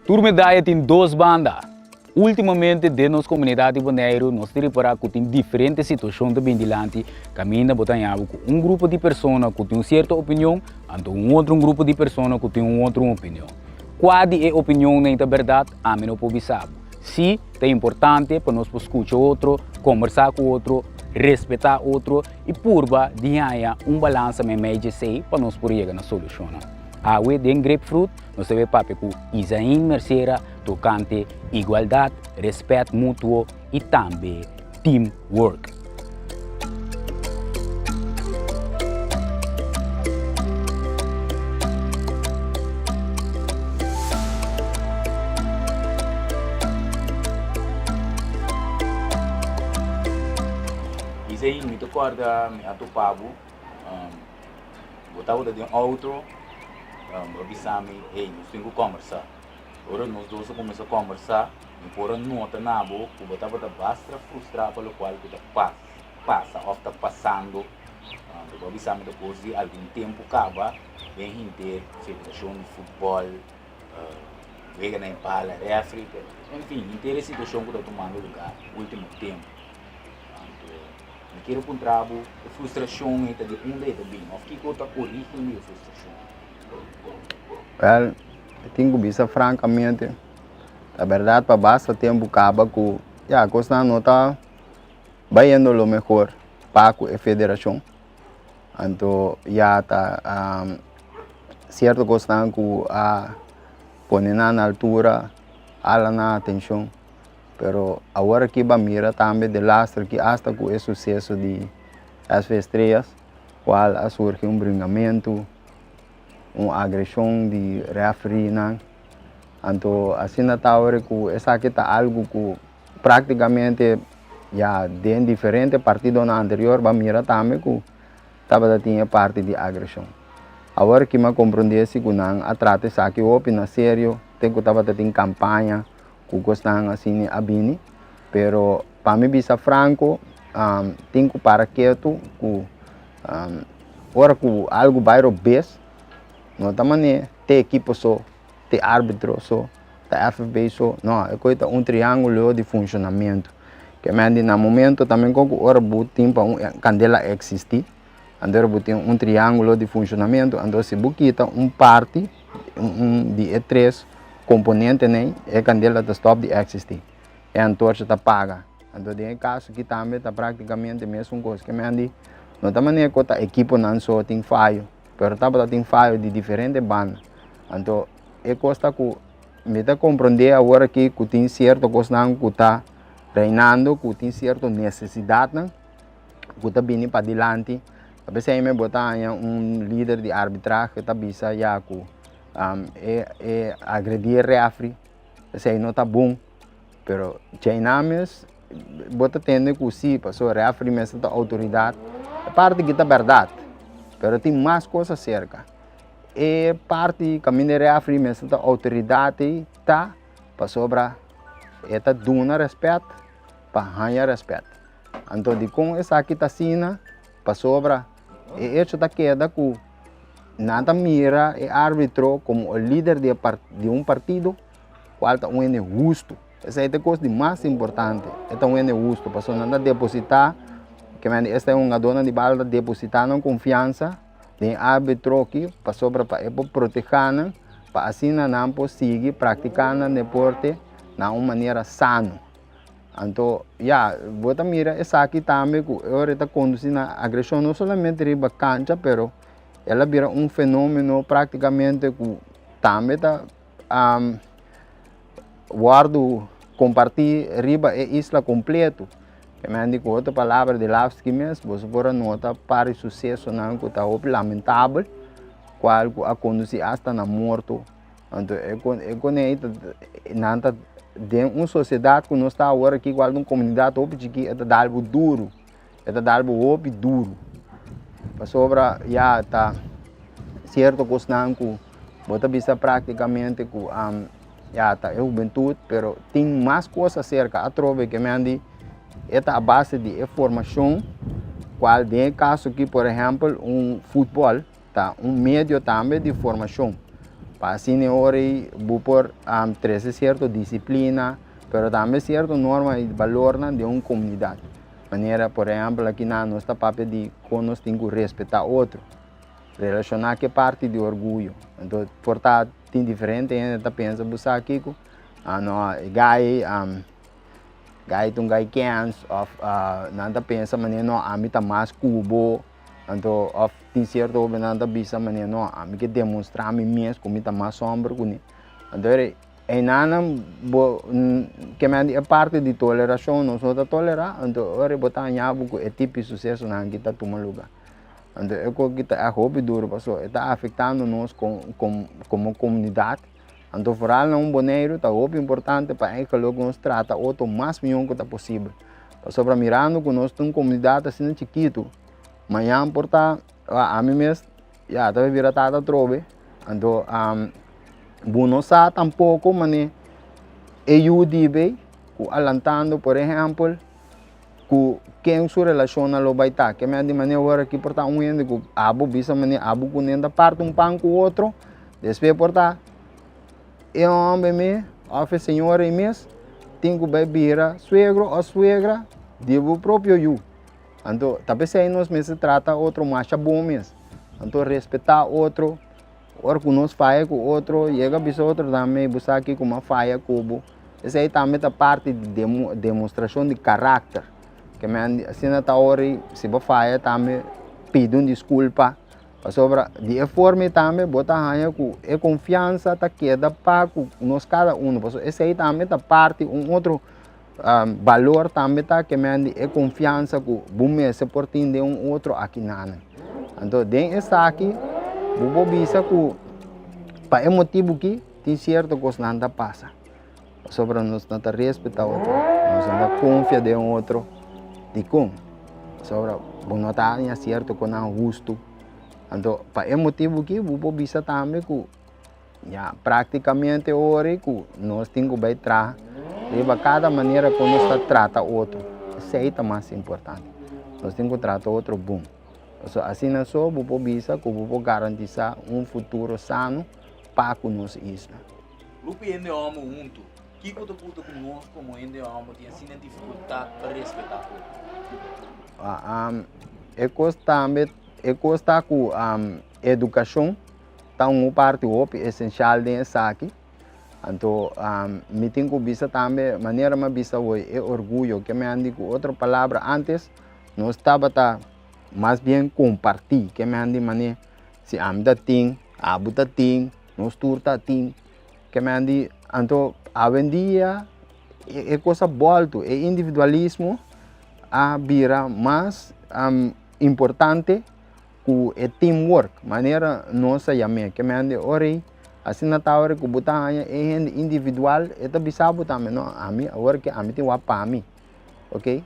Tur medaya tin dos banda. Últimamente den nos komunidat di Boneiru nos ta ripará ku tin diferente situashon ta bin dilanti kaminda bo ta haña bo ku un grupo di persona ku tin un sierto opinion anto un otro grupo di persona ku tin un otro opinion. Kua di e opinionnan ta bèrdat ami no por bisa bo. Sí, ta importante pa nos por skucha otro, kombersá ku otro, respetá otro i purba di haña un balansa meimei dje esei pa nos por yega na solushonnan. Awe den Grapefruit nos ta bai papia ku Izain Mercera tokante igualdat, respèt mutuo i tambe teamwork. Izain, mi ta kòrda mi a topa bo. Bo tabata den auto, bo a bisa mi, hey, nos tin ku kòmbersá. Ora nos dos a kuminsá kòmbersá, mi por a nota na bo ku bo tabata bastra frustrá pa lokual ku ta pasa òf ta pasando. Bo a bisa mi depos di algun tempu kaba den henter federashon di futbòl, wega na e bala, rèfri, enfin, henter e situashon ku ta tumando lugá último tempu. Anto mi kier puntra bo e frustrashon ei ta di unda e ta bin òf kiko ta orígen di e frustrashon? Wèl, mi tin ku bisa frankamente, ta bèrdat pa basta tempu kaba ku ya kosnan no ta bayendo lo mehor pa ku e federashon. Anto ya ta sierto kosnan ku a pone nan na altura, hala nan atenshon. Pero awor aki ba mira tambe delaster ki asta ku e suseso di SV Estrellas, kual a surgi un bringamentu, un agreshon di refereenan. Anto asina ta awor ku esaki ta algu ku praktikamente ya den diferente partidonan anterior ba mira tambe ku tabata tin e parti di agreshon. Awor ki mi a komprondé si ku nan a trata esaki hopi na serio te ku tabata tin kampaña ku kosnan asina a bini, pero pa mi bisa franko tin ku para ketu ku ora ku algu bai robes no ta manera te ekipo so, te arbitro so, ta FFB so, no, e kos ta un triangulo di funshonamentu. Ke men di na momento tambe kon ku ora bo tin pa un kandela eksistí, anto ora bo tin un triangulo di funshonamentu, anto si bo kita un parti un di e tres komponentenan e kandela ta stòp di eksistí, e antorcha ta paga. Anto den e kaso aki tambe ta praktikamente mesun kos. Ke men di no ta manera ku ta ekiponan so tin fayo, pero tabata tin fayo di diferente banda. Anto e kos ta ku mi ta komprondé awor aki ku tin sierto kosnan ku ta reinando, ku tin sierto nesesidatnan ku ta bini padilanti. A bes ahí bo ta haña un lider di arbitrahe ta bisa ya ku e e agredí e refri, esei no ta bon. Pero djeinan mes bo ta tende ku si, pasobra refri mester ta outoridat. E parti aki ta bèrdat, pero tin mas kos aserka. E parti kaminda e refri mester ta outoridat ei ta pasobra e ta duna rèspèt pa haña rèspèt. Anto dikon esaki ta asina? Pasobra e echo ta keda ku nan ta mira e arbitro komo e lider di e di un partido kual ta un hende hustu. Esei ta e kos di mas importante, e ta un hende hustu pasobra nan ta depositá, kimente esta e hungadónan di bala ta depositá nan konfiansa den e arbitro aki pasobra pa e por protehá nan pa asina nan por sigui praktiká nan deporte na un manera sano. Anto, ya, bo ta mira esaki tambe ku e ora e ta kondusí na agreshon no solamente riba kancha, pero el a bira un fenómeno práktikamente ku tambe ta wòrdu kompartí riba e isla kompleto. Ke men di ku otro palabra di Lavski mes, boso por a nota par di susesonan ku ta hopi lamentabel, kual ku a kondusí asta na morto. Anto e kon e konei ta nan ta den un sosiedat ku nos ta awor aki igual un komunidat hopi chikí e ta dal bo duru, e ta dal bo hopi duru. Pasobra ya ta sierto kosnan ku bo ta bisa praktikamente ku ya ta e hubentut pero tin mas kos aserka atrobe ke men di e ta a base di e formashon kual den e kaso aki por ehèmpel un futbòl. Ta un medio tambe di formashon. Pa asina e ora ei bo por trese sierto disiplina, pero tambe sierto norma i balornan den un komunidat. Manera por ehèmpel aki nan nos ta papia di kon nos tin ku respetá otro, relashoná ku e parti di orguyo. Anto por ta tin diferente hende ta pensa bo sa kiko, ah no e gai gai ta un gai kens òf nan ta pensa manera no ami ta mas ku bo. Anto of tin cierto hobennan ta bisa manera no ami ke demonstra mi mes ku mi ta mas homber ku ni. Anto eri einanan bo ke men di e parti di tolerashon nos no ta tolera anto ori bo ta haña bo ku e tipo di susesonan aki ta tuma luga. Anto e kos aki ta ègt hopi duru pasobra e ta afektando nos komo komunidat. Anto foral na un Boneiru ta hopi importante pa eigenlijk nos trata otro mas mihó ku ta posibel. Pasobra mirando ku nos ta un komunidat asina chikitu, mañan por ta ami mes ya ta bira tata atrobe, anto bo no sa tampoko manera e yu di bay ku a lantando por ehèmpel ku ken su relashonnan lo bai ta. Ke men di manera ora aki por ta un hende ku abo bisa manera abo ku nan ta parti un pan ku otro, despues por ta e homber mes òf e señora ei mes tin ku bai bira suegro òf suegra di bo propio yu. Anto ta p'esei nos mester trata otro masha bon mes. Anto respetá otro, ora ku nos faya ku otro yega bisa otro tambe bo sa kiko mi a faya ku bo. Esei tambe ta parti di demostrashon di karakter. Ke men asina ta ora si bo faya tambe pidi un diskulpa. Pasobra di e forma ei tambe bo ta haña ku e konfiansa ta keda pa ku nos kada uno. Pasobra esei tambe ta parti un otro balor tambe ta ke men di e konfiansa ku bo mester por tin den un otro akinanan. Anto den esaki bo por bisa ku pa e motibu ki tin sierto kosnan ta pasa. Pasobra nos no ta respetá otro, nos no ta konfia den otro. Dikon? Pasobra bo no ta haña sierto ku nan hustu. Anto pa e motibu aki bo por bisa tambe ku ya práktikamente ora ku nos tin ku bai traha riba kada manera ku nos ta trata otro. Esei ta mas importante. Nos tin ku trata otro bon. Pasobra asina so bo por bisa ku bo por garantisá un futuro sano pa ku nos isla. Grupo hende hòmber huntu. Kiko ta puta ku nos komo hende hòmber tin asina difikultat pa respetá otro? E kos tambe, e kos ta ku edukashon ta un parti hopi esenshal den esaki. Anto mi tin ku bisa tambe manera mi a bisa awor e orguyo ke mi a di ku otro palabra antes nos tabata mas bien kompartí ke mi a di manera si ami ta tin abo ta tin. Nos tur ta tin ke men di anto awendia e kos a bolto e individualismo a bira mas importante ku e teamwork manera nos a yam'é ke men di ora ei asina ta ora ku bo ta haña e hende individual e ta bisa bo tambe no ami awor ke ami tin wak pa mi ok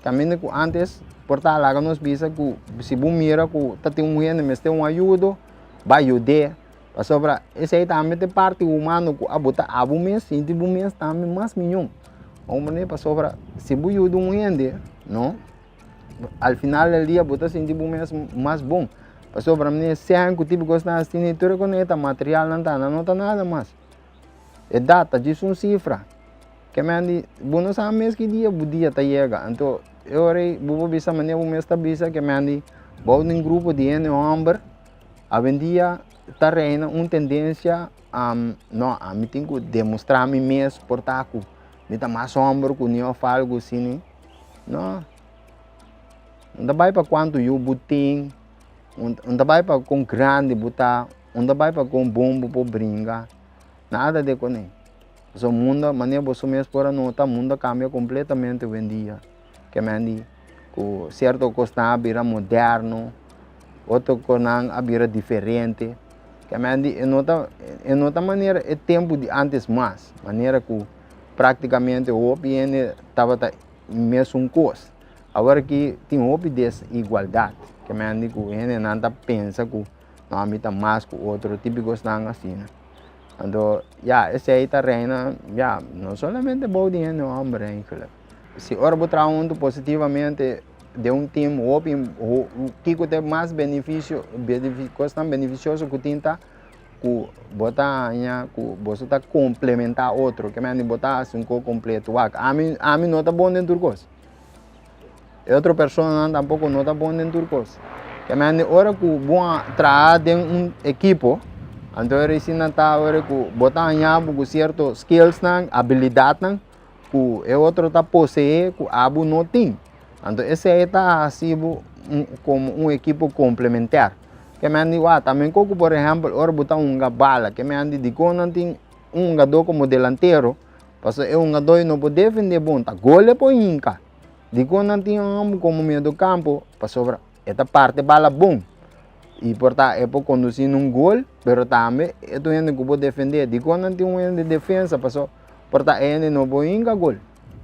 kaminda ku antes por ta laga nos bisa ku si bo mira ku ta tin un hende mester un ayudo bai yud'é Pasobra esei tambe ta e parti humano ku abo ta abo mes sinti bo mes tambe mas miñon. Hombre pasobra si bo yuda un hende, no, al final del dia bo ta sinti bo mes mas bon. Pasobra mi sèn ku tipo kosnan asina tur e kos ta materialnan ta, nan no ta nada mas. Edat ta djis un sifra. Ke men di bo no sa mes ki dia bo dia ta yega. Anto e ora ei bo por bisa manera bo mes ta bisa ke men di bou den grupo di hende homber. Awendia ta reina un tendensia no ami tin ku demostrá mi mes por ta ku mi ta mas hòmber ku ni òf algu asina no un ta bai pa kuantu yu bo tin un ta bai pa kon grandi bo ta un ta bai pa kon bon bo por bringa nada de kuné pasobra mundo manera boso mes por a nota mundo a kambia kompletamente awendia. Ke men di ku sierto kosnan a bira moderno, otro kosnan a bira diferente. Ke men di e no ta e no ta manera e tempu di antes mas, manera ku praktikamente hopi hende tabata mesun kos. Awor aki tin hopi desigualdat, ke men di ku hendenan ta pensa ku no ami ta mas ku otro, tipiko kosnan asina. Anto ya esei ta reina ya no solamente bou di hende hòmber eigenlijk. Si ora bo traha huntu positivamente den un team hopi kiko ta e mas benefisio kosnan benefisioso ku tin ta. ku bo ta haña ku boso ta komplementá otro, ke mende bo ta hasi un kos kompleto. Wak, ami ami no ta bon den tur kos. E otro personanan tampoko no ta bon den tur kos. Ke mende ora ku bo a traha den un ekipo, anto e resina ta ora ku bo ta haña bo ku sierto skillsnan, abilidatnan ku e otro ta poseé ku abo no tin. Anto esei ta hasi bo komo un ekipo komplementar. Ke men di wak, tambe ku por ehèmpel ora bo ta hunga bala, ke men di dikon nan tin un hungadó komo delantero, pasobra e hungadó ei no por defendé bon, ta gol e por hinka. Dikon nan tin un hòmber komo mediokampo? Pasobra e ta parti bala bon i por ta e por kondusí na un gol, pero tambe e ta un hende ku por defendé. Dikon nan tin un hende di defensa? Pasobra por ta e hende no por hinka gol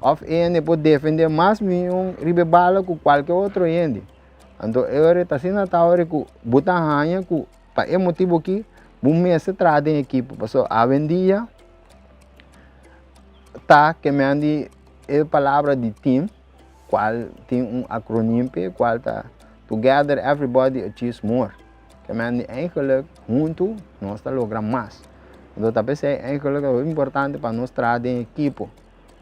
òf e hende por defendé mas mihó riba e bala ku kualke otro hende. Anto e ora ta asina ta ora ku bo ta haña ku pa e motibu aki bo mester traha den ekipo pasobra awendia ta ke men di e palabra di team kual tin un akroniem p'e kual ta together everybody achieves more ke men di eigenlik huntu nos ta logra mas anto ta p'esei eigenlik ta hopi importante pa nos traha den ekipo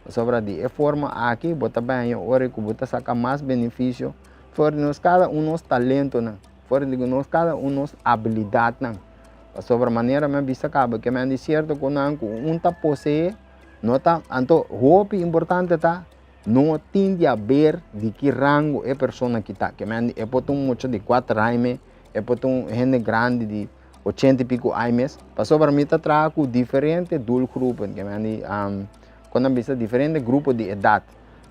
pasobra di e forma aki bo ta baña ora ku bo ta saka mas benefisio for di nos kada un nos talentonan for di nos kada un nos abilidatnan pasobra manera mi a bisa kaba ke men di sierto ku nan ku un ta posee No ta, anto hopi importante ta no tin di haber di ki rango e persona ki ta. Ke men e por ta un mucha di kuater aña, e por ta un hende grandi di ochenta i piko aña mes. Pasobra mi ta traha ku diferente doelgroepen, ke men di kon nan bisa diferente grupo di edat.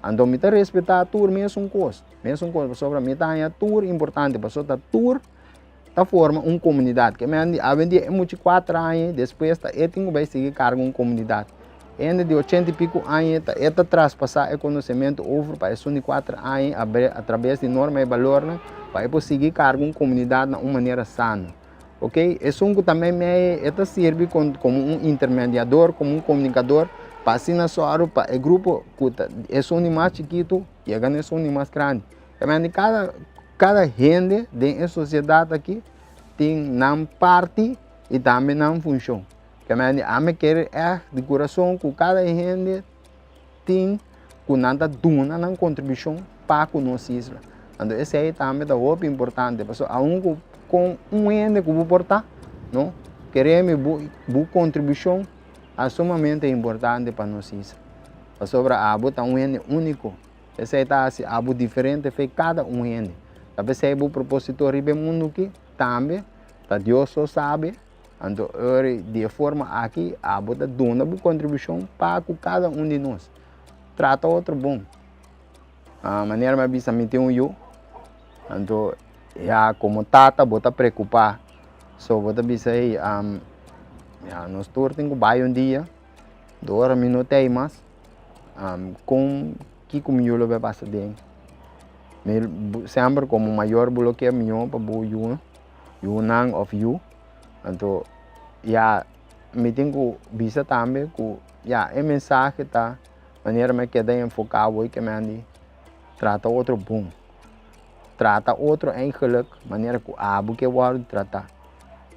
Anto mi ta respetá tur mesun kos, mesun kos pasobra mi ta haña tur importante pasobra ta tur. Ta forma un komunidat. Ke men di awendia e mucha kuater aña despues ta e tin ku bai sigui karga un komunidat. Hende di ochenta i piku aña ta e ta traspasá e konosementu over pa esun di kuater aña atrabes di norma i balornan pa e por sigui karga un komunidat na un manera sano. Oke, esun ku ta meimei e ta sirbi komo un intermediador, komo un komunikador pa asina sòru pa e grupo ku ta esun di mas chikitu yega na esun di mas grandi. Ke men di kada kada hende den e sosiedat aki tin nan parti i tambe nan funshon. Ke men di ami kere ègt di kurason ku kada hende tin ku nan ta duna nan kontribushon pa ku nos isla. Anto esei tambe ta hopi importante pasobra aun ku kon un hende ku bo por ta, no, kere mi bo bo kontribushon a sumamente importante pa nos isla. Pasobra abo ta un hende úniko. Esei ta hasi abo diferente fe kada un hende. Ta p'esei bo propósito riba e mundu aki tambe ta Dios so sabe, anto ora di e forma aki abo ta duna bo kontribushon pa ku kada un di nos. Trata otro bon. Manera mi a bisa mi tin un yu, anto ya komo tata bo ta preokupá, so bo ta bisa hey ya nos tur tin ku bai un dia, ora mi no ta ei mas. Kon kiko mi yu lo bai pasa den? Mi semper komo mayor bo lo ke mihó pa bo yu, yunan òf yu. Anto ya mi tin ku bisa tambe ku ya e mensahe ta manera mi a keda enfoká awor ke mi a di trata otro bon, trata otro eigenlik manera ku abo ke wòrdu tratá.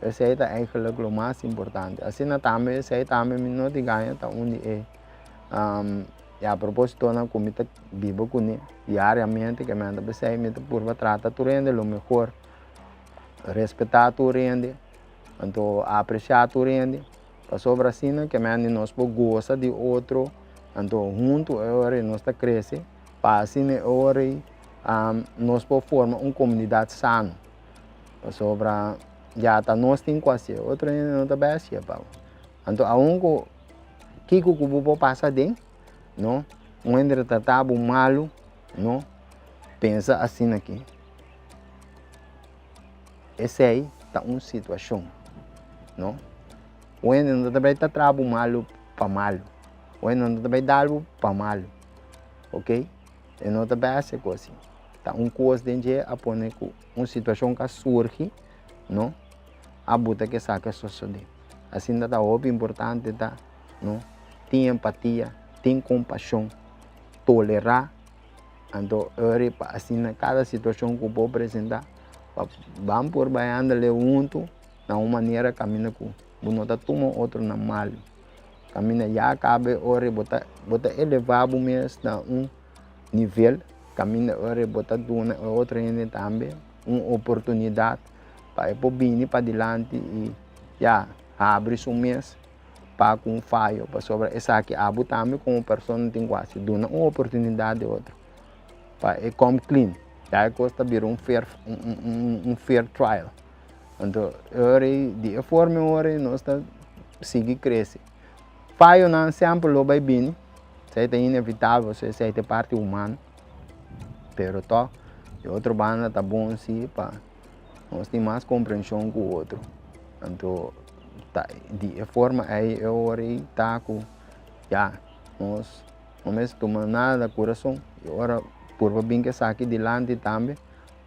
Esei ta eigenlik lo mas importante. Asina tambe esei tambe mi no tin gaña ta un di e ya propositonan ku mi ta biba kuné diariamente ke mi ta p'esei mi ta purba trata tur hende lo mehor, respetá tur hende, anto apresiá tur hende, pasobra asina ke mi nos por gosa di otro, anto huntu e ora ei nos ta krese pa asina e ora ei nos por forma un komunidat sano, pasobra ya ta nos tin ku hasié, otro hende no ta bai hasié pa bo, anto aun ku. Kiko ku bo por pasa aden, no? Un hende ta trata bo malu, no? Pensa asina aki. Esei ta un situashon, no? Un hende no ta bai ta traha bo malu pa malu. Un hende no ta bai dal bo pa malu, ok? E no ta bai hasi kos asi. Ta un kos den dje a pone ku un situashon ka surgi, no? A buta ke esaki a sosodé. Asina ta hopi importante ta no tin empatia, tin kompashon, tolerá, anto ori pa asina kada situashon ku por presentá pa ban por bai andale huntu na un manera kaminda ku. Bo no ta tuma otro na malu. Kaminda ya kaba e ora bo ta bo ta elevá bo mes na un nivel kaminda e ora bo ta duna e otro hende tambe un oportunidat pa e por bini padilanti i ya habri su mes pa ku un fayo pasobra esaki abo tambe komo persona tin ku hasi duna un oportunidat di otro pa e kom clean ya e kos ta bira un fair un fair trial. Anto e ora ei, di e forma e ora ei nos ta sigui krese. Fayonan semper lo bai bini, esei ta inevitabel, pasobra esei ta e parti humano. Pero tòg, di otro banda ta bon si pa nos tin mas komprenshon ku otro. Anto ta di e forma ei e ora ei ta ku ya nos no mester tuma nada na kurason i ora purba bin ku esaki dilanti tambe.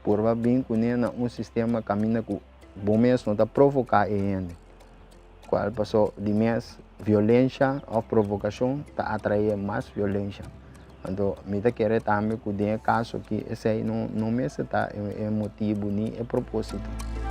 Purba bin kuné na un sistema kaminda ku bo mes no ta provoká e hende. Kual paso di mes violensha òf provokashon ta atraé mas violensha. Anto mi ta kere tambe ku den e kaso aki esei no no mester ta e motibu ni e propósito.